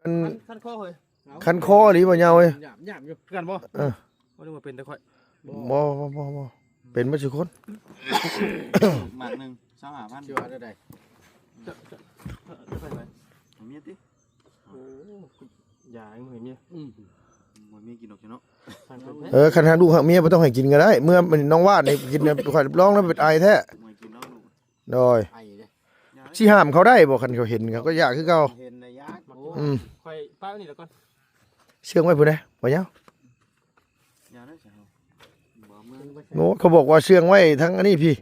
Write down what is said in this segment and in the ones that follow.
ຄັນ ຄັນ ຄັນຄໍເຮີ້ຍ ຄັນຄໍອີ່ຫຼີບໍ່ຍາວເອີຍ. ຫຍາບ ຫຍາບຢູ່ຄືກັນບໍ່? ເອີ ບໍ່ໄດ້ວ່າເປັນແຕ່ຂ້ອຍ. ບໍ່ ບໍ່ ບໍ່ ບໍ່ ເປັນໝົດທຸກຄົນ. ໝາກໜຶ່ງ ຊາວຫ້າພັນ ຊິວ່າໄດ້ໃດ? ເຈົ້າ ເຈົ້າ ເຈົ້າໄປໄຫວ? ເອົາເມຍຕິ? ໂອ້ ຢາໃຫ້ເມຍ. ອືມ ໂອ້ຍ ເມຍກິນດອກເນາະ. ເອີ ຄັນຫາກລູກຫາກເມຍບໍ່ຕ້ອງໃຫ້ກິນກໍໄດ້. ເມື່ອນ້ອງວາດນີ້ກິນ ຂ້ອຍຮັບຮອງແລ້ວເປັນໄອແທ້. ບໍ່ໃຫ້ກິນດອກລູກ. ໂດຍ ໄອເດ້. ຊິຫ້າມເຂົາໄດ້ບໍ່? ຄັນເຂົາເຫັນເຂົາກໍຢາກຄືເກົ່າ. ເຫັນນະ ຢາກ. ໂອ້ ອືມ ຂ້ອຍປະໄວ້ນີ້ລະກ່ອນ. ເຊື່ອງໄວ້ພຸ້ນເດ້ ບໍ່ຍາວ. ຢ່າເດີ ບໍ່ເມືອງ. ໂອ້ ເຂົາບອກວ່າເຊື່ອງໄວ້ທາງອັນນີ້ພີ້.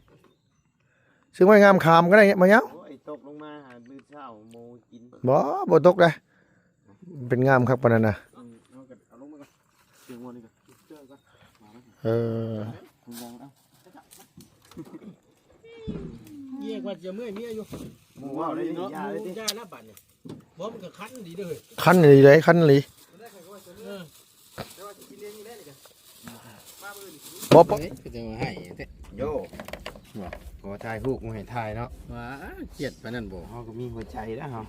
ເຊື່ອງໄວ້ງາມຄາມກໍໄດ້ ບໍ່ຍາວ. ໂອ້ຍ ຕົກລົງມາຫາມື້ເຊົ້າໂມກິນ. ບໍ່ ບໍ່ຕົກເດ້. ເປັນງາມຄັກປານນັ້ນນະ. ອືມ ເອົາກັນ ເອົາລົງມາກ່ອນ. ເຊື່ອງໄວ້ນີ້ກ່ອນ ເຈີກັນ ມາແລ້ວ. ເອີ ເອົາ ຢຽກວ່າຈະເມື່ອຍເມຍຢູ່. ໝູ່ເວົ້າໄດ້ນີ້ ເນາະ ຢ່າເລີຍຕິ ໝູ່ຢ່າລະບາດນີ້. ບໍ່ ມັນກໍຄັນດີເດີ. ຄັນອີ່ຫຼີເດ້ ຄັນອີ່ຫຼີ. ເອີ ບໍ່ ເອີ ຄືຈັ່ງວ່າໃຫ້ແທ້. ໂຢ ບໍ່ ຂໍຖ່າຍຮູບບໍ່ໃຫ້ຖ່າຍເນາະ. ວ້າ ກຽດປານນັ້ນບໍ່? ເຮົາກໍມີຫົວໃຈແລ້ວເຮົາ.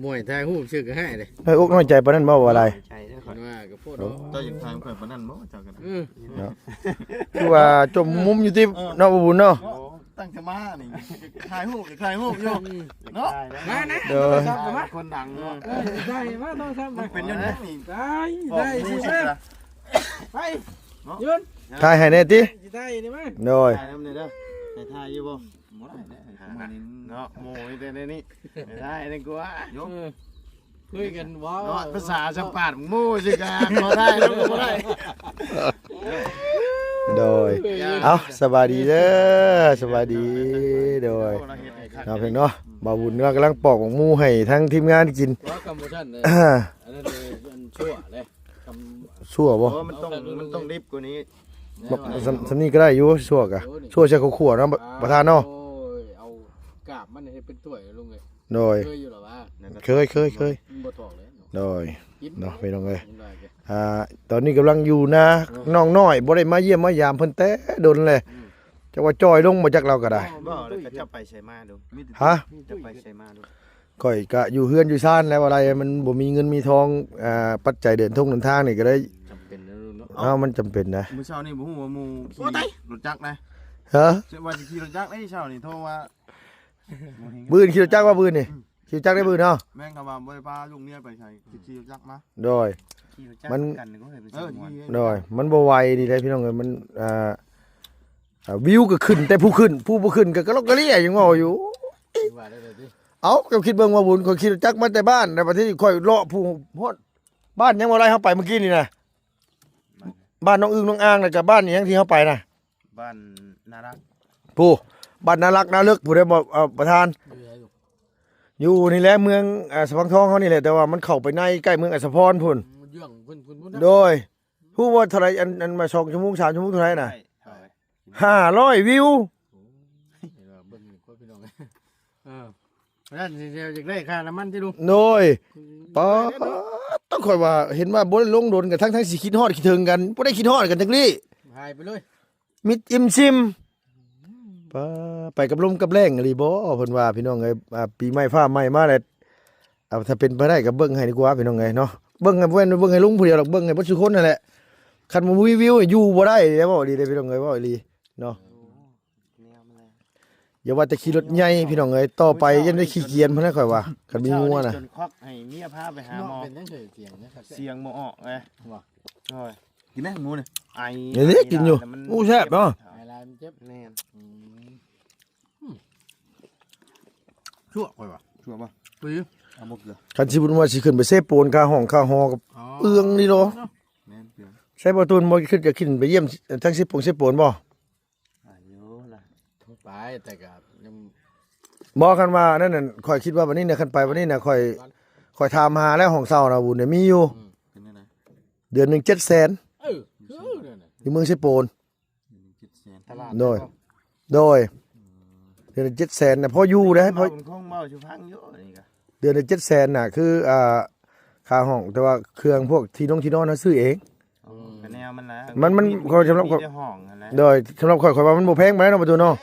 ບໍ່ໃຫ້ຖ່າຍຮູບຊື່ກໍໃຫ້ເດ້. ນ້ອຍອົກນ້ອຍໃຈປານນັ້ນບໍ່ວ່າຫຼາຍ? ໃຈເດ້ຂ້ອຍ ວ່າກໍໂພດເນາະ. ເຈົ້າຢາກຖ່າຍຂ້ອຍປານນັ້ນບໍ່? ເຈົ້າກໍ ເອີ ເນາະ ຄືວ່າຈົມມຸມຢູ່ຕິ ເອີ ເນາະ ບໍ່ບຸນເນາະ. ໂອ້ ຕັ້ງແຕ່ມານີ້ ຖ່າຍຮູບ ຖ່າຍຮູບຢູ່ເນາະ. ມານະ ໂທລະສັບມາ ຄົນດັງເນາະ. ເອີ ຖ່າຍມາ ໂທລະສັບມາ. ມັນເປັນຫຍັງນີ້? ໄດ້ ໄດ້ຊິມາ ໄປ ເນາະ ຍືນ ຖ່າຍໃຫ້ແດ່ຕິ. ຊິຖ່າຍນີ້ມາ ໂດຍ ຖ່າຍນຳແດ່ເດີ. ໃຫ້ຖ່າຍຢູ່ບໍ່? ບໍ່ໄດ້ເດ້ ເນາະ ໂມມີແຕ່ໃນນີ້ ໃຫ້ຖ່າຍດີກວ່າ. ເອີ ຄຸຍກັນເວົ້າເນາະ ພາສາສະປາດ ໂມຊິກະຂໍຖ່າຍນຳກໍບໍ່ໄດ້. ໂດຍ ເອົ້າ ສະບາຍດີເດີ ສະບາຍດີ. ໂດຍ ເນາະ ເພິ່ນເນາະ ບ່າວບຸນກຳລັງປອກໝາກໝູ່ໃຫ້ທາງທີມງານກິນ. ອັນນັ້ນເລີຍ ອັນຊົ່ວເລີຍ ຊົ່ວບໍ່? ໂອ້ ມັນຕ້ອງ ມັນຕ້ອງດິບກວ່ານີ້. ສຳ ສຳນີ້ກໍໄດ້ຢູ່ ຊົ່ວກະ ໂອ້ ນີ້ ຊົ່ວໃສ່ເຂົ້າຂົ້ວເນາະ ປະທານເນາະ. ໂອ້ຍ ເອົາກາບມັນເຮັດເປັນຖ້ວຍລຸງເອີຍ. ໂດຍ ເຄີຍຢູ່ລະຫວາ? ເຄີຍ ເຄີຍ ເຄີຍ. ມັນບໍ່ຖອກເລີຍເນາະ. ໂດຍ ເນາະ ພີ່ນ້ອງເອີຍ. ອ່າ ຕອນນີ້ກຳລັງຢູ່ນາ ເອີ ນ້ອງນ້ອຍ ບໍ່ໄດ້ມາຢ້ຽມມາຢາມເພິ່ນແຕ່ດົນແລ້ວ. ອືມ ຈັກວ່າຈ່ອຍລົງບໍ່ຈັກລາວກໍໄດ້. ບໍ່ ແລ້ວເຈົ້າໄປໃສມາດູ? ຮະ? ເຈົ້າໄປໃສມາດູ? ຂ້ອຍກະຢູ່ເຮືອນຢູ່ຊານແຫຼະ ວ່າໄດ້ ມັນບໍ່ມີເງິນມີທອງ ອ່າ ປັດໄຈເດີນທົ່ງເດີນທາງນີ້ກໍໄດ້. ຈຳເປັນນະ ເອົ້າ ເນາະ ມັນຈຳເປັນນະ. ມື້ເຊົ້ານີ້ບໍ່ຮູ້ວ່າໝູ່ຂີ່ລົດຈັກນະ. ຮະ? ວ່າຊິຂີ່ລົດຈັກໄດ້ເຊົ້ານີ້ ໂທວ່າ ມື້ອື່ນຂີ່ລົດຈັກວ່າມື້ອື່ນນີ້? ອືມ ຂີ່ຈັກໄດ້ມື້ອື່ນເນາະ. ແມ່ນ ຄຳວ່າບໍ່ໄດ້ພາລູກເມຍໄປໃສ ຊິຂີ່ລົດຈັກມາ. ໂດຍ ມັນ ໂດຍ ມັນບໍ່ໄຫວນີ້ເດ້ ພີ່ນ້ອງເອີຍ. ມັນ ອ່າ ອ່າ ວິວກໍຂຶ້ນແຕ່ຜູ້ຂຶ້ນ ຜູ້ບໍ່ຂຶ້ນກໍກະລອກກະເລ່ຍ ຍັງເວົ້າຢູ່. ເອົ້າ ເຈົ້າຄິດເບິ່ງວ່າບຸນ ຂ້ອຍຂີ່ລົດຈັກມາແຕ່ບ້ານ ແລ້ວບັດນີ້ຂ້ອຍເລາະຜູ້ຮອດບ້ານຫຍັງບໍ່ໄດ້ ເຮົາໄປມື້ກີ້ນີ້ນະ ບ້ານນ້ອງອຶ່ງນ້ອງອ່າງ ແລ້ວກໍບ້ານຫຍັງທີ່ເຮົາໄປນະ ບ້ານນາລັກ ຜູ້ ບ້ານນາລັກນາເລິກ ຜູ້ໃດບໍ່ ເອີ ປະທານ ຢູ່ໃສ? ຢູ່ນີ້ແຫຼະ ເມືອງ ອ່າ ສະພັງທອງເຮົານີ້ແຫຼະ ແຕ່ວ່າມັນເຂົ້າໄປໃນໃກ້ເມືອງອັດສະພອນພຸ້ນ. ອືມ ເບື້ອງເພິ່ນ ເພິ່ນພຸ້ນນະ. ໂດຍ ຮູ້ວ່າເທົ່າໃດ ອັນ ອັນມາສອງຊົ່ວໂມງ ສາມຊົ່ວໂມງເທົ່າໃດນະ? ໄດ້ ເທົ່າໃດ? ຫ້າຮ້ອຍວິວ. ໂອ້ຍ ເບິ່ງນີ້ ພີ່ນ້ອງ ເອີ ນັ້ນຊິຢາກໄດ້ຄ່ານ້ຳມັນຕິລຸງ? ໂດຍ ອືມ ປາດ ຕ້ອງຂ້ອຍວ່າເຫັນວ່າບໍ່ໄດ້ລົງດົນກັນ ທັງໆຊິຄິດຮອດຄິດເຖິງກັນ ບໍ່ໄດ້ຄິດຮອດກັນຈັກລີ້ ຫາຍໄປເລີຍ ມິດອີ່ມຊິມ. ປາ ໄປກັບລົມກັບແລ້ງອີ່ຫຼີບໍ່ ເພິ່ນວ່າ ພີ່ນ້ອງເອີຍ. ອ່າ ປີໃໝ່ຟ້າໃໝ່ມາແລ້ວ ອ່າ ຖ້າເປັນໄປໄດ້ກໍເບິ່ງໃຫ້ດີກວ່າ ພີ່ນ້ອງເອີຍເນາະ. ເບິ່ງໃຫ້ ບໍ່ແມ່ນເບິ່ງໃຫ້ລຸງຜູ້ດຽວດອກ ເບິ່ງໃຫ້ເບິດສູ່ຄົນນັ້ນແຫຼະ. ຄັນບໍ່ມີວິວຢູ່ບໍ່ໄດ້ເດ້ ເວົ້າອີ່ຫຼີເດ້ ພີ່ນ້ອງເອີຍ ເວົ້າອີ່ຫຼີເນາະ. ແນວມັນແຫຼະ ຢ່າວ່າແຕ່ຂີ່ລົດໃຫຍ່ ພີ່ນ້ອງເອີຍ ຕໍ່ໄປຍັງໄດ້ຂີ່ກຽນພຸ້ນນະ ຂ້ອຍວ່າ ຄັນມີງົວນະ. ຈົນຄວັກໃຫ້ເມຍພາໄປຫາໝໍ. ເປັນຫຍັງຄືສຽງ ສຽງບໍ່ອອກເລີຍ ບໍ່ ໂອ້ຍ. ກິນແມ່ໝູນີ້ ໄອ ເດ້ ກິນຢູ່ ໝູແຊບເນາະ ໄອຫຼາຍມັນເຈັບ. ແມ່ນ ອືມ ຊົ່ວຂ້ອຍວ່າ ຊົ່ວບໍ່? ເອີ ເອົາບໍ່ເກືອ. ຄັນຊິບຸນວ່າຊິຂຶ້ນໄປເຊໂປນ ຄ່າຫ້ອງຄ່າຫໍກໍ ອໍ ເປືອງນີ້ເນາະ. ແມ່ນ ເປືອງ. ໃສ່ບໍ່ຕູນບໍ່ຂຶ້ນ ຈະຂຶ້ນໄປຢ້ຽມທາງເຊໂປນ ເຊໂປນບໍ່? ອາ ຢູ່ລະ ໄປ ແຕ່ກໍຍັງ ບໍ່ ຄັນວ່ານັ້ນນະ ຂ້ອຍຄິດວ່າບັດນີ້ນະ ຄັນໄປບັດນີ້ນະ ຂ້ອຍ ຂ້ອຍຖາມຫາແລ້ວ ຫ້ອງເຊົ່ານະ ບຸນນະ ມີຢູ່. ອືມ ເປັນຈັ່ງໃດ? ເດືອນໜຶ່ງເຈັດແສນ. ເອີ ຄືນັ້ນນະ ຢູ່ເມືອງເຊໂປນ. ເດືອນໜຶ່ງເຈັດແສນ ຕະຫຼາດ ໂດຍ ໂດຍ. ອືມ ເດືອນເຈັດແສນນະ ພໍຢູ່ເດ້ ພໍ ເວົ້າ ເວົ້າສູ່ຟັງຢູ່ ອັນນີ້ກໍ ເດືອນລະເຈັດແສນນະ ຄື ອ່າ ຄ່າຫ້ອງ ແຕ່ວ່າເຄື່ອງພວກທີ່ນົງທີ່ນອນເຮົາຊື້ເອງ. ໂອ້ ກະແນວມັນລະ ມັນ ມັນ ສຳລັບ ມີແຕ່ຫ້ອງຫັ້ນແຫຼະ. ໂດຍ ສຳລັບຂ້ອຍ ຂ້ອຍວ່າມັນບໍ່ແພງປານໃດເນາະ ປະຕູເນາະ.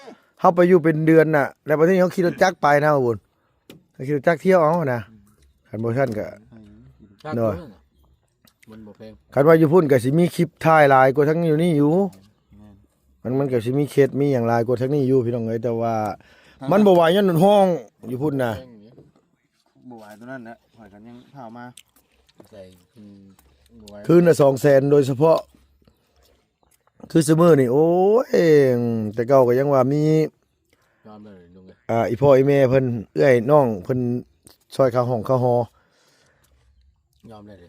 ເຮົາໄປຢູ່ເປັນເດືອນນະ ແລ້ວບັດນີ້ເຮົາຂີ່ລົດຈັກໄປນະ ບຸນ ເຮົາຂີ່ລົດຈັກທ່ຽວເອົານະ. ອືມ ຄັນບໍ່ຊັ້ນກະ ເອີ ຄັກ ໂດຍ ຢູ່ນັ້ນນະ ມັນບໍ່ແພງ. ຄັນວ່າຢູ່ພຸ້ນກໍຊິມີຄລິບຖ່າຍຫຼາຍກວ່າທາງຢູ່ນີ້ຢູ່ ແມ່ນ ມັນ ມັນກໍຊິມີເຂດມີຫຍັງຫຼາຍກວ່າທາງນີ້ຢູ່ ພີ່ນ້ອງເອີຍ ແຕ່ວ່າມັນບໍ່ໄຫວຍ້ອນຮ້ອນຢູ່ພຸ້ນນະ ບໍ່ໄຫວ ຕົວນັ້ນແຫຼະ ຂ້ອຍກໍຍັງພາມາໃສ່ ຄືນລະສອງແສນ ໂດຍສະເພາະ ຄືຊຸມື້ນີ້ ໂອ້ຍ ແຕ່ເກົ່າກໍຍັງວ່າມີ ຍອມແລ້ວລຸງເອີຍ ອ່າ ອີ່ພໍ່ອີ່ແມ່ເພິ່ນ ເອື້ອຍນ້ອງເພິ່ນ ຊ່ອຍຄ່າຫ້ອງຄ່າຫໍ ຍອມແລ້ວເດ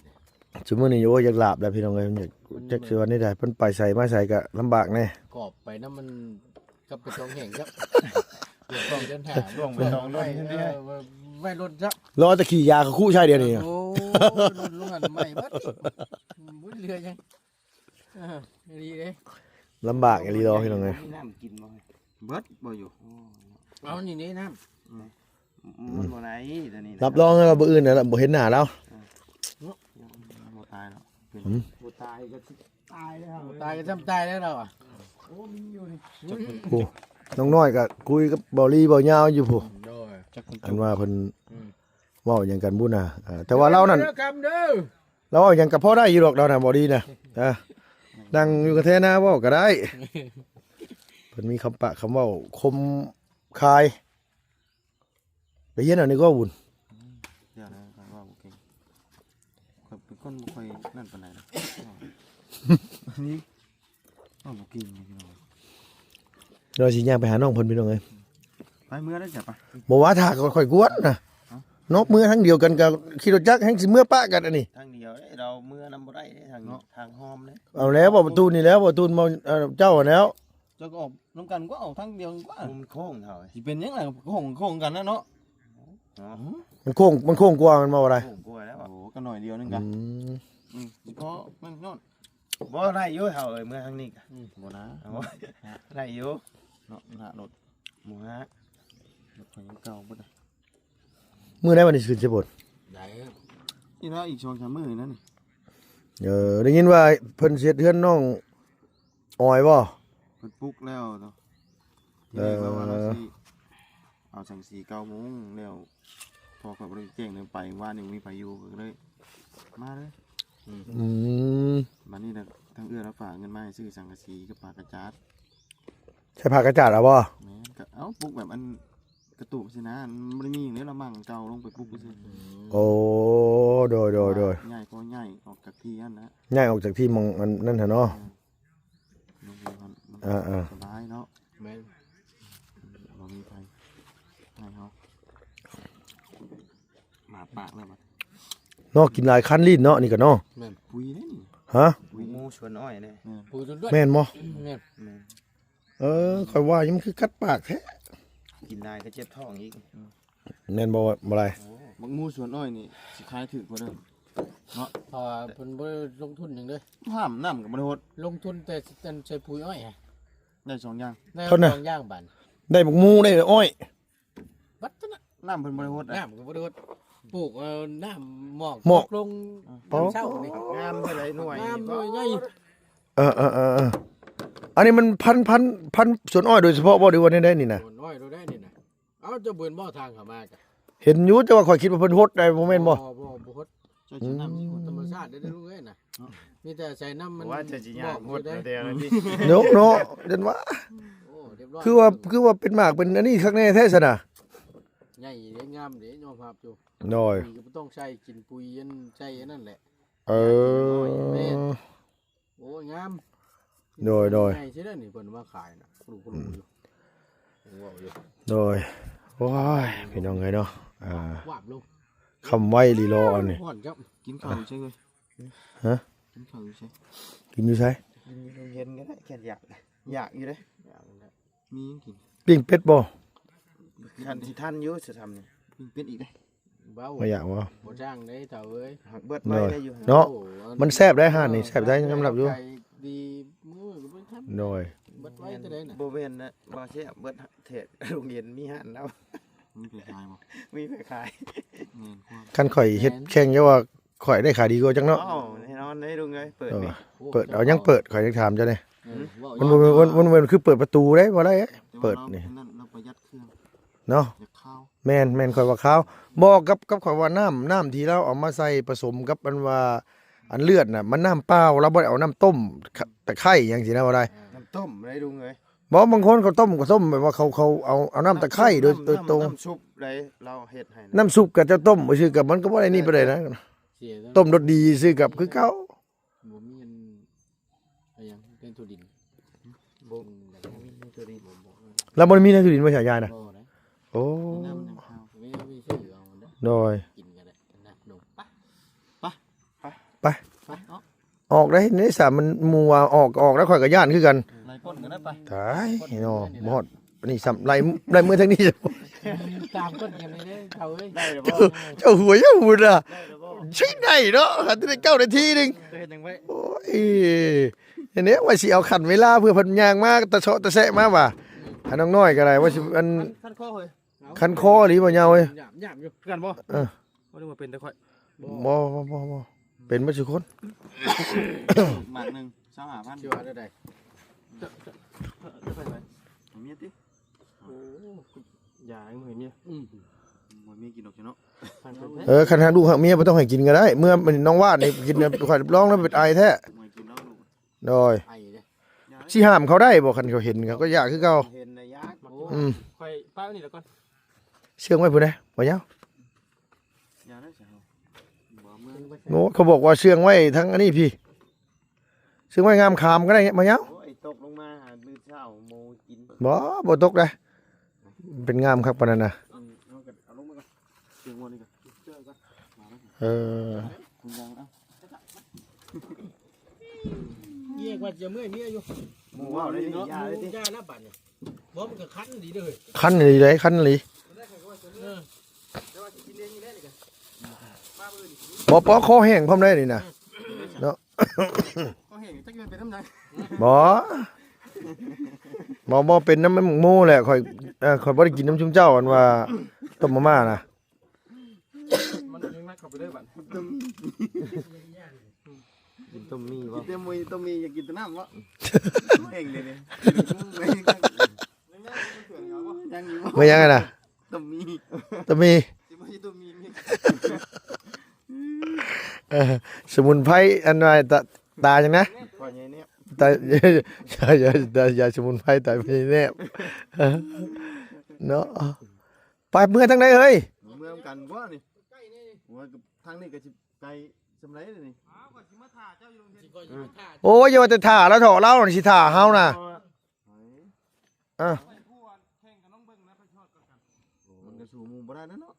ຊຸມື້ນີ້ ໂອ້ຍ ຢາກລາບແລ້ວ ພີ່ນ້ອງເອີຍ ຢາກ ມັນ ຈັກຊິວ່າແນວໃດ ເພິ່ນໄປໃສມາໃສກໍລຳບາກແດ່ ກອບໄປນຳມັນ ກັບໄປສອງແຫ່ງ ຄັບ ເປັນກອງເດີນທາງ ລ່ວງໄປສອງລົດ ເອີ ໄວ້ລົດ ເນາະ ລໍແຕ່ຂີ້ຢາເຂົາຄຸໃສ່ດຽວນີ້ ໂອ້ ລົດລົງອັນໃໝ່ເບິດ ບໍ່ເຫຼືອຫຍັງ. ເອີ ດີເດ້ ລຳບາກອີ່ຫຼີດອກ ພີ່ນ້ອງເອີຍ ມີນ້ຳກິນບໍ່? ເບິດບໍ່ຢູ່ ເອົານີ້ເດ້ນ້ຳ ອືມ ມັນບໍ່ໄດ້ຕົວນີ້ນະ ຮັບຮອງແລ້ວວ່າມື້ອື່ນນະ ບໍ່ເຫັນໜ້າລາວ ບໍ່ຕາຍດອກ ອືມ ບໍ່ຕາຍກໍຊິຕາຍແລ້ວ ບໍ່ຕາຍກໍຊ່ຳຕາຍແລ້ວລາວອະ ໂອ້ ມີຢູ່ນີ້ ໂອ້ ນ້ອງນ້ອຍກໍຄຸຍກັບເບົາຫຼີເບົາຍາວຢູ່ພຸ້ນ ໂດຍ ອັນວ່າເພິ່ນ ອືມ ເວົ້າຫຍັງກັນບຸນນະ ເອີ ແຕ່ວ່າລາວນັ້ນ ເດີ ລາວເວົ້າຫຍັງກໍພໍໄດ້ຢູ່ດອກ ລາວນະ ບໍ່ດີນະ ເອີ ນັ່ງຢູ່ກະແທນາເວົ້າກໍໄດ້ ເພິ່ນມີຄຳປາກຄຳເວົ້າຄົມຄາຍ ໄປຮຽນເອົານີ້ກໍບຸນ ອືມ ຢ່ານະ ຂ້ອຍເວົ້າບໍ່ເກັ່ງ ຂ້ອຍເປັນຄົນບໍ່ຄ່ອຍນັ້ນປານໃດນະ ນີ້ ເວົ້າບໍ່ເກັ່ງເລີຍພີ່ນ້ອງ ດຽວຊິຍ່າງໄປຫານ້ອງເພິ່ນ ພີ່ນ້ອງເອີຍ ໄປເມືອໄດ້ຈ້ະ ໄປ ບໍ່ວ່າຖ້າຂ້ອຍກວດນະ ຮະ ເນາະ ເມືອທາງດຽວກັນກໍຂີ່ລົດຈັກ ແຮ່ງຊິເມືອປະກັນອັນນີ້ ທາງດຽວເດ້ ລາວເມືອນຳບໍ່ໄດ້ເດ້ ທາງ ເນາະ ທາງຮ່ອມເດ້ ເອົາແລ້ວ ບໍ່ປະຕູນີ້ແລ້ວ ບໍ່ປະຕູ ເອີ ເຈົ້າຫັ້ນແລ້ວ ເຈົ້າກໍອອກນຳກັນກວ່າ ອອກທາງດຽວກັນກວ່າ ມັນໂຄ້ງເທົ່າ ຊິເປັນຫຍັງລະ ໂຄ້ງ ໂຄ້ງກັນນະເນາະ ເນາະ ມັນໂຄ້ງ ມັນໂຄ້ງກວ່າ ແມ່ນບໍ່ ບໍ່ໄດ້ ໂຄ້ງກວ່າແລ້ວ ໂອ້ ກໍໜ້ອຍດຽວໜຶ່ງກະ ອືມ ອືມ ຊິພໍມັນໂນດ ບໍ່ໄດ້ຢູ່ເຖົ້າເອີຍ ເມືອທາງນີ້ກະ ອືມ ບໍ່ນາ ໄດ້ຢູ່ເນາະ ໜ້າລົດ ໝູຫາ ລົດຂ້ອຍຍັງເກົ່າເບິດ ມື້ໃດວັນນີ້ຊິຂຶ້ນເຊໂປນ ໄດ້ ອີກແລ້ວ ອີກສອງສາມມື້ນັ້ນ ເອີ ໄດ້ຍິນວ່າເພິ່ນຊິເຮັດເຮືອນນ້ອງອອຍບໍ່ ເພິ່ນປຸກແລ້ວເນາະ ເອີ ທີແລກລາວວ່າລາວຊິ ເອົາສັງກະສີເກົ້າໂມງແລ້ວ ພໍຂ້ອຍບໍ່ໄດ້ແຈ້ງເລີຍ ໄປວານນີ້ບໍ່ມີໃຜຢູ່ ກໍເລີຍມາເລີຍ ອືມ ອືມ ບາດນີ້ນະ ທາງເອື້ອຍລາວຝາກເງິນມາໃຫ້ຊື້ສັງກະສີກັບຜ້າກະຈາດ ໃຊ້ຜ້າກະຈາດເອົາບໍ່ ແມ່ນ ກໍເອົາປຸກແບບອັນກະຕູບຊີ້ນະ ມັນບໍ່ໄດ້ມີຫຍັງເດ້ ລະມັງເກົ່າລົງໄປປຸກຊື່ ອືມ ໂອ້ ໂດຍ ໂດຍ ໂດຍ ໃຫຍ່ພໍໃຫຍ່ອອກຈາກທີ່ຫັ້ນນະ ໃຫຍ່ອອກຈາກທີ່ໝ່ອງອັນນັ້ນຫັ້ນເນາະ ແມ່ນ ລົງຢູ່ຫັ້ນມັນ ອ່າໆ ສະບາຍເນາະ ແມ່ນ ບໍ່ມີໃຜໃຫ້ເຮົາ ໝາປາກແລ້ວບັດ ເນາະ ກິນຫຼາຍຄັນລີ້ນເນາະ ນີ້ກໍເນາະ ແມ່ນ ປຸຍເດ້ນີ້ ຮະ ປຸຍໝູສວນອ້ອຍເດ້ ແມ່ນ ປຸຍຈົນດ້ວຍ ແມ່ນບໍ່ ແມ່ນ ແມ່ນ ເອີ ຂ້ອຍວ່າມັນຄືກັດປາກແທ້ ກິນຫຼາຍກໍເຈັບທ້ອງອີກ ແມ່ນບໍ່ ບໍ່ຫຼາຍ ໂອ້ ບັກໝູສວນອ້ອຍນີ້ຊິຂາຍຖືກກວ່າເດີເນາະ ເພາະວ່າເພິ່ນບໍ່ໄດ້ລົງທຶນຫຍັງເດ້ ຫ້າມນ້ຳກໍບໍ່ໄດ້ຫົດ ລົງທຶນແຕ່ອັນໃສ່ປຸຍອ້ອຍ ໄດ້ສອງຢ່າງ ໄດ້ສອງຢ່າງບາດ ໄດ້ບັກໝູ ໄດ້ອ້ອຍ ບັດນັ້ນນະ ນ້ຳເພິ່ນບໍ່ໄດ້ຫົດ ນ້ຳກໍບໍ່ໄດ້ຫົດ ປູກເອົານ້ຳໝອກ ໝອກ ຕົກລົງ ເອົ້າ ເຊົ້ານີ້ ງາມເທົ່າໃດໜ່ວຍ ງາມໜ່ວຍໃຫຍ່ ເອີໆໆໆ ອັນນີ້ມັນພັນ ພັນ ພັນສວນອ້ອຍໂດຍສະເພາະບໍ່ ຫຼືວ່າແນວໃດນີ້ນະ ສວນອ້ອຍໂດຍໃດນີ້ນະ ເອົ້າ ເຈົ້າເບິ່ງບໍ່ທາງເຂົ້າມາກະ ເຫັນຢູ່ ແຕ່ວ່າຂ້ອຍຄິດວ່າເພິ່ນຫົດໄດ໋ ບໍ່ແມ່ນບໍ່ ບໍ່ ບໍ່ ບໍ່ຫົດ ເຈົ້າຊິນ້ຳ ອືມ ທຳມະຊາດເດ້ລຸງເອີຍນະ ມີແຕ່ໃສ່ນ້ຳມັນ ວ່າເຈົ້າຊິຍ່າງຫົດແລ້ວແດ່ ເນາະ ເນາະ ເຫັນວ່າ ໂອ້ ຮຽບຮ້ອຍ ຄືວ່າ ຄືວ່າເປັນໝາກເປັນອັນນີ້ຄັກແນ່ແທ້ຊັ້ນນະ ໃຫຍ່ເດ້ ງາມເດ້ ຍອມຮັບຢູ່ ໂດຍ ປຸຍກໍບໍ່ຕ້ອງໃສ່ ກິນປຸຍອັນໃສ່ອັນນັ້ນແຫຼະ ເອີ ແມ່ນ ໂອ້ຍ ງາມ ໂດຍ ໂດຍ ໃຫຍ່ຊິເດ້ນີ້ ເພິ່ນມາຂາຍນະ ກະດູກກະດູຢູ່ ອືມ ເວົ້າຢູ່ ໂດຍ ໂອ້ຍ ພີ່ນ້ອງເອີຍເນາະ ອ່າ ວາບລົງ ຄຳໄວລີລໍອັນນີ້ ຮ້ອນຈ້ຳ ກິນເຂົ້າຢູ່ໃສເອີຍ ຮະ ກິນເຂົ້າຢູ່ໃສ ກິນຢູ່ໃສ ກິນຢູ່ໂຮງຮຽນກໍໄດ້ ແຄ່ຢາກ ຢາກຢູ່ເດ້ ມີຫຍັງກິນ ປີ້ງເປັດບໍ່ ຄັນຊິທັນຢູ່ ຊິທຳນີ້ ປີ້ງເປັດອີກເດ້ ເວົ້າ ບໍ່ຢາກບໍ່ ບໍ່ຈ້າງເດ້ເຖົ້າເອີຍ ຫາກເບິດໄວໄດ້ຢູ່ ເນາະ ໂອ້ ມັນແຊບໄດ໋ ຮ້ານນີ້ແຊບໄດ໋ ຍອມຮັບຢູ່ ຂາຍດີມື້ກໍບໍ່ທັນ ໂດຍ ເບິດໄວເທົ່າໃດນະ ບໍ່ແມ່ນນະ ບໍ່ແຊບ ເບິດແທ້ ໂຮງຮຽນມີຮ້ານແລ້ວ ມີໃຜຂາຍບໍ່ ມີໃຜຂາຍ ແມ່ນຄວາມ ຄັນຂ້ອຍເຮັດແຂ່ງ ເຈົ້າວ່າຂ້ອຍໄດ້ຂາຍດີກວ່າຈັກເນາະ ເອົ້າ ແນ່ນອນເດ້ລຸງເອີຍ ເປີດ ເອີ ນີ້ ເປີດ ເອົາຫຍັງເປີດ ຂ້ອຍຢາກຖາມເຈົ້າແດ່ ເອີ ມັນບໍ່ແມ່ນ ມັນ ມັນ ມັນຄືເປີດປະຕູເດ້ ບໍ່ໄດ້ ແຕ່ວ່າ ເປີດນີ້ ລາວ ລາວປະຢັດເຄື່ອງ ເນາະ ຢາກຂາວ ແມ່ນ ແມ່ນ ຂ້ອຍວ່າຂາວ. ບໍ່ ກັບ ກັບຂ້ອຍວ່ານ້ຳ ນ້ຳທີ່ລາວເອົາມາໃສ່ປະສົມກັບອັນວ່າ ອັນເລືອດນະ ມັນນ້ຳເປົ່າ ລາວບໍ່ໄດ້ເອົານ້ຳຕົ້ມ ຂ- ຕະໄຄຫຍັງຊີ້ນະ ບໍ່ໄດ້. ນ້ຳຕົ້ມໄດ້ລຸງເອີຍ. ບໍ່ ບາງຄົນເຂົາຕົ້ມ ເຂົາຕົ້ມແບບວ່າເຂົາ ເຂົາເອົາ ເອົານ້ຳຕະໄຄໂດຍ ນ້ຳ ໂດຍຕົງ. ນ້ຳ ນ້ຳຊຸບໄດ້ ລາວເຮັດໃຫ້ນະ. ນ້ຳຊຸບກັບເຈົ້າຕົ້ມ ບໍ່ຊື່ກັບມັນກໍບໍ່ໄດ້ນີ້ປານໃດນະ. ຕົ້ມລົດດີຊື່ກັບຄືເກົ່າ. ບໍ່ມີອັນ ອາຫຍັງ ແກງຖົ່ວດິນ ບໍ່ ບໍ່ມີແກງຖົ່ວດິນ ບໍ່ ບໍ່ ລາວບໍ່ໄດ້ມີແກງຖົ່ວດິນມາໃຫ້ຍາຍນະ. ບໍ່ນະ. ໂອ້ ນ້ຳ ນ້ຳຂາວ ມີ ມີຊື່ເອົາເດີ ໂດຍ ກິນກໍໄດ້ນະ. ໄປ ໄປ ໄປ ໄປ ອອກ ອອກໄດ້ນີ້ສາ ມັນໝູ່ວ່າອອກກໍອອກ ແລ້ວຂ້ອຍກໍຢ້ານຄືກັນ. ໄລ່ກົ້ນກໍໄດ້ໄປ ຕາຍເນາະ ບໍ່ຮອດ ອັນນີ້ຊ້ຳ ໄລ່ ໄລ່ເມືອທາງນີ້ ຕາມກົ້ນກັນເລີຍເຈົ້າເອີຍ. ເຈົ້າຫົວເຈົ້າຫຸນນະ ຊິໄດ້ເນາະ ຄັນໄດ້ເກົ້ານາທີໜຶ່ງ ເຮັດຫຍັງໄວ້. ໂອ້ຍ ອັນນີ້ວ່າຊິເອົາຂັ້ນເວລາ ເພື່ອເພິ່ນຍ່າງມາຕະເຊາະຕະແຊະມາວ່າ ອັນນ້ອງນ້ອຍກໍໄດ້ ວ່າຊິ ອັນ ຄັນ ຄັນຄໍເຮີ້ຍ ຄັນຄໍອີ່ຫຼີບໍ່ຍາວເອີຍ. ຫຍາບ ຫຍາບຢູ່ຄືກັນບໍ່? ເອີ ບໍ່ໄດ້ວ່າເປັນແຕ່ຂ້ອຍ ບໍ່ ບໍ່ ບໍ່ ບໍ່ ເປັນໝົດທຸກຄົນ. ໝາກໜຶ່ງ ຊາວຫ້າພັນ ຊິວ່າແນວໃດ? ເຈົ້າ ເຈົ້າ ເຈົ້າໄປໃສ? ໃຫ້ເມຍຕິ? ໂອ້ ຢາໃຫ້ເມຍ ອືມ ໂອ້ຍ ເມຍກິນດອກເນາະ. ເອີ ຄັນຫາກລູກຫາກເມຍບໍ່ຕ້ອງໃຫ້ກິນກໍໄດ້ ເມື່ອນ້ອງວາດນີ້ກິນ ຂ້ອຍຮັບຮອງແລ້ວເປັນໄອແທ້. ບໍ່ໃຫ້ກິນດອກລູກ ໂດຍ ໄອເດ້ ຊິຫ້າມເຂົາໄດ້ບໍ່? ຄັນເຂົາເຫັນເຂົາກໍຢາກຄືເກົ່າ ເຫັນນະຢາກ. ໂອ້ ອືມ ຂ້ອຍປ້າໄວ້ນີ້ລະກ່ອນ. ເຊື່ອງໄວ້ພຸ້ນເດ້ ບໍ່ຍາວ. ຢ່າໄດ້ຊະ ບໍ່ເມືອງໄປ. ໂອ້ ເຂົາບອກວ່າເຊື່ອງໄວ້ທາງອັນນີ້ພີ້ ເຊື່ອງໄວ້ງາມຄາມກໍໄດ້ ບໍ່ຍາວ. ໂອ້ຍ ຕົກລົງມາຫາມື້ເຊົ້າໂມກິນ. ບໍ່ ບໍ່ຕົກເດ້ ເປັນງາມຄັກປານນັ້ນນະ. ອືມ ເອົາກັນ ເອົາລົງມາກ່ອນ ເຊື່ອງໄວ້ນີ້ກ່ອນ ເຊື່ອງກ່ອນ ມາແລ້ວ. ເອີ ເມຍວ່າຈະເມື່ອຍເມຍຢູ່ ໝູ່ເວົ້າໄດ້ນີ້ ຢ່າເລີຍຕິ ຢ່າລະບາດນີ້. ບໍ່ ມັນກໍຄັນອີ່ຫຼີເດີ ຄັນອີ່ຫຼີເດ້ ຄັນອີ່ຫຼີ. ເອີ ບໍ່ ປໍ ຄໍແຫ້ງພ້ອມໄດ໋ນີ້ນະ ເນາະ. ຄໍແຫ້ງຈັກແມ່ນເປັນນຳໃດ ບໍ່ ບໍ່ ບໍ່ເປັນນຳໝູ່ແຫຼະ. ຂ້ອຍ ເອີ ຂ້ອຍບໍ່ໄດ້ກິນນຳຊຸມເຈົ້າ ອັນວ່າຕົ້ມມາມ່ານະ. ມັນຍັງໜັກເຂົ້າໄປເລີຍບາດ ກິນຕົ້ມໝີ່ບໍ່? ກິນແຕ່ໝີ່ ຕົ້ມໝີ່ ຢາກກິນແຕ່ນ້ຳບໍ່? ແຫ້ງເດນີ້ ຍັງຢູ່ບໍ່? ແມ່ນຫຍັງນະ? ຕົ້ມໝີ່ ຕົ້ມໝີ່ ຊິບໍ່ໃຫ້ຕົ້ມໝີ່ ເອີ ສະໝຸນໄພ ອັນວ່າຕາ ຕາຫຍັງນະ? ຕາ ຢາ ຢາສະໝຸນໄພ ຕາໃຫຍ່ແນບ ເນາະ. ໄປເມືອທາງໃດເຮີ້ຍ? ເມືອນຳກັນບໍ່ນີ້? ໂອ້ຍ ທາງນີ້ກໍຊິໄກສ່ຳໃດນີ້. ໂອ້ຍ ຢ່າວ່າແຕ່ຖ້າລາວເຖາະ ລາວຊິຖ້າເຮົານະ. ເອີ ມັນກໍສູ້ໝູ່ບໍ່ໄດ້ແລ້ວເນາະ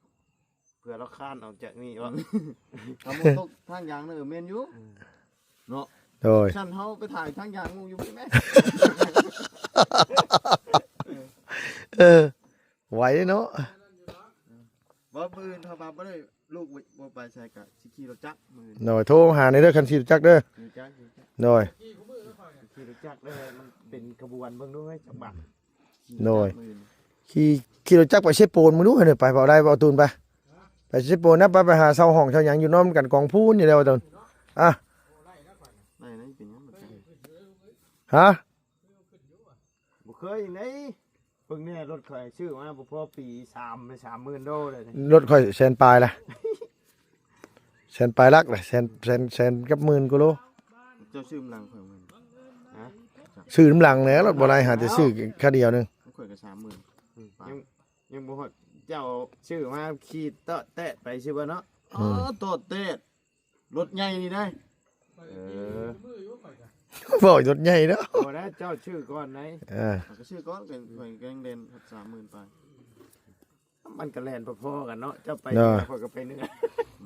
ເພື່ອລາວຄານອອກຈາກນີ້ວ່າ ຖ້າໝູ່ຕົກທາງຢາງນະ. ເອີ ແມ່ນຢູ່ ເນາະ ໂດຍ ຊັ້ນເຮົາໄປຖ່າຍທາງຢາງໝູ່ຢູ່ພຸ້ນແມ. ເອີ ໄຫວເນາະ. ບໍ່ ມື້ອື່ນຖ້າວ່າບໍ່ໄດ້ ລູກບໍ່ໄປໃສກະຊິຂີ່ລົດຈັກມື້ອື່ນ. ໂດຍ ໂທຫາແດ່ເດີ ຄັນຂີ່ລົດຈັກເດີ. ຂີ່ຈັກ ຂີ່ຈັກ ໂດຍ ຂີ່ລົດຈັກເດີ ມັນເປັນຂະບວນເບິ່ງດູເຮີ້ຍ ຈັກບາດ. ໂດຍ ຂີ່ ຂີ່ລົດຈັກໄປເຊໂປນມື້ດູເຮີ້ຍ ໄປ ເວົ້າໄດ້ບໍ່ ຕູນ ໄປ ໄປເຊໂປນນະ ໄປ ໄປຫາເຊົ່າຫ້ອງເຊົ່າຫຍັງຢູ່ນອນກັນກອງພູນນີ້ແຫຼະວ່າຕອນ. ອະ ໄດ້ ໄດ້ ເປັນຫຍັງບໍ່ໄດ້? ຮະ? ບໍ່ເຄີຍໄດ໋. ເບິ່ງແນ່ ລົດຂ້ອຍຊື້ມາບໍ່ພໍປີ ສາມ ສາມໝື່ນໂດເລີຍ. ລົດຂ້ອຍແສນປາຍລະ ແສນປາຍຫຼັກລະ ແສນ ແສນ ແສນກັບໝື່ນກວ່າໂລ. ເຈົ້າຊື້ນຳຫຼັງຂ້ອຍມື້ນີ້ ຮະ? ຊື້ນຳຫຼັງແຫຼະ ລົດບໍ່ຫຼາຍ ຫາແຕ່ຊື້ຄາດຽວໜຶ່ງ. ຂ້ອຍກໍສາມໝື່ນ ອືມ ຍັງ ຍັງບໍ່ຮອດ. ເຈົ້າຊື້ມາຂີ່ເຕາະແຕະໄປຊື່ບໍ່ເນາະ. ອືມ ອໍ ເຕາະແຕະ ລົດໃຫຍ່ນີ້ໄດ໋. ເອີ ເວົ້າລົດໃຫຍ່ເນາະ. ບໍ່ໄດ້ ເຈົ້າຊື້ກ່ອນໄດ໋. ເອີ ຂ້ອຍກໍຊື້ກ່ອນ ຂ້ອຍກໍຍັງແລ່ນສາມໝື່ນປາຍ. ມັນກໍແລ່ນພໍໆກັນເນາະ ເຈົ້າໄປເໜືອ ຂ້ອຍກໍໄປເໜືອ.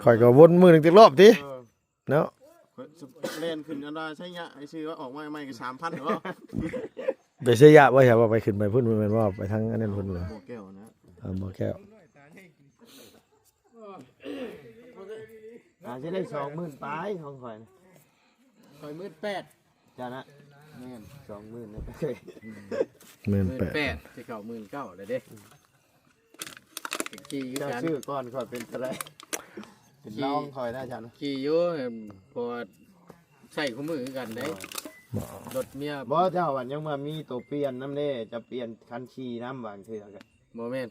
ຂ້ອຍກໍວົນມື້ໜຶ່ງຈັກລອບຕິ ເອີ ເນາະ. ຂ້ອຍແລ່ນຂຶ້ນອັນວ່າໄຊຍະ ໄປຊື້ວ່າອອກມາໃໝ່ກໍສາມພັນເນາະ. ໄປໄຊຍະບໍ່ ໃຊ່ບໍ່? ໄປຂຶ້ນໄປພຸ້ນແມ່ນບໍ່? ໄປທາງອັນນັ້ນພຸ້ນບໍ່? ບໍ່ແກ້ວນະ ເອີ ບໍ່ແກ້ວ. ອາດຈະໄດ້ສອງໝື່ນປາຍຂອງຂ້ອຍນະ. ຂ້ອຍໝື່ນແປດ ເຈົ້ານະ. ແມ່ນ ສອງໝື່ນນະ. ໝື່ນແປດ ໝື່ນແປດ ຊິເຂົ້າໝື່ນເກົ້າແລ້ວເດ້. ຂີ່ຄືກັນ ເຈົ້າຊື້ກ່ອນຂ້ອຍເປັນເທົ່າໃດ? ເປັນລອງຂ້ອຍນະເຈົ້ານະ. ຂີ່ຢູ່ ເພາະວ່າໃຊ້ຄູ່ມື້ຄືກັນເດ້. ບໍ່ ລົດເມຍ ບໍ່ ເຈົ້າວ່າຍັງວ່າມີໂຕປ່ຽນນຳເດ້ ຈະປ່ຽນຄັນຂີ່ນຳບາງເທື່ອກໍ ບໍ່ແມ່ນ.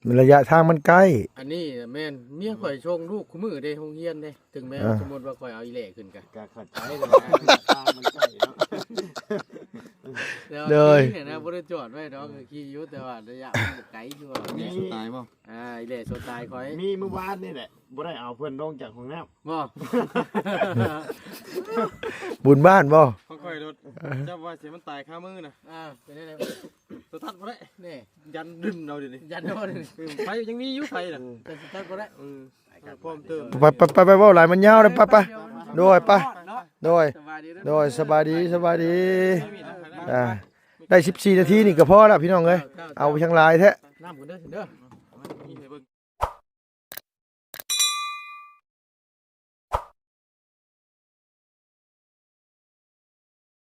ໄລຍະທາງມັນໃກ້. ອັນນີ້ແມ່ນເມຍຂ້ອຍສົ່ງລູກຄູ່ມື້ເດ້ ໂຮງຮຽນເດ້ ເຖິງແມ່ນວ່າ ອ່າ ສົມມຸດວ່າຂ້ອຍເອົາອີແຫຼຂຶ້ນກະ ກະເຂົ້າໃຈ ແຕ່ວ່າທາງມັນໃກ້ເນາະ. ໂດຍ ແຕ່ວ່າຂີ່ນີ້ນະ ບໍ່ໄດ້ຈອດໄວ້ດອກ ຂີ່ຢູ່ ແຕ່ວ່າໄລຍະມັນໄກ ຄືວ່າ ມີສະໄຕລ໌ບໍ່? ອ່າ ອີແຫຼສະໄຕລ໌ຂ້ອຍ ມີມື້ວານນີ້ແຫຼະ ບໍ່ໄດ້ເອົາເພິ່ນລົງຈາກຫ້ອງນ້ຳ ບໍ່? ບຸນບ້ານບໍ່? ຂອງຂ້ອຍໂດດ ຈັບວ່າຊິມັນຕາຍຄາມືນະ. ອ່າ ເປັນໄດ໋? ສະຕາດບໍ່ໄດ້ ນີ້ ຢັນດຶນເອົາດຽວນີ້ ຢັນເອົາດຽວນີ້ ໄຟຍັງມີຢູ່ ໄຟນະ ແຕ່ສະຕາດບໍ່ໄດ້. ເອີ ພ້ອມເຕີມ ໄປ ໄປ ໄປ ໄປ ເວົ້າຫຼາຍມັນຍາວເດ້ ໄປ ໄປ ໂດຍ ໄປ ເນາະ ໂດຍ ສະບາຍດີເດີ ໂດຍ ສະບາຍດີ ສະບາຍດີ ອ່າ ໄດ້ສິບສີ່ນາທີນີ້ກໍພໍລະ ພີ່ນ້ອງເອີຍ ເອົາຫຍັງຫຼາຍແທ້ ນ້ຳກັນເດີ ເດີ.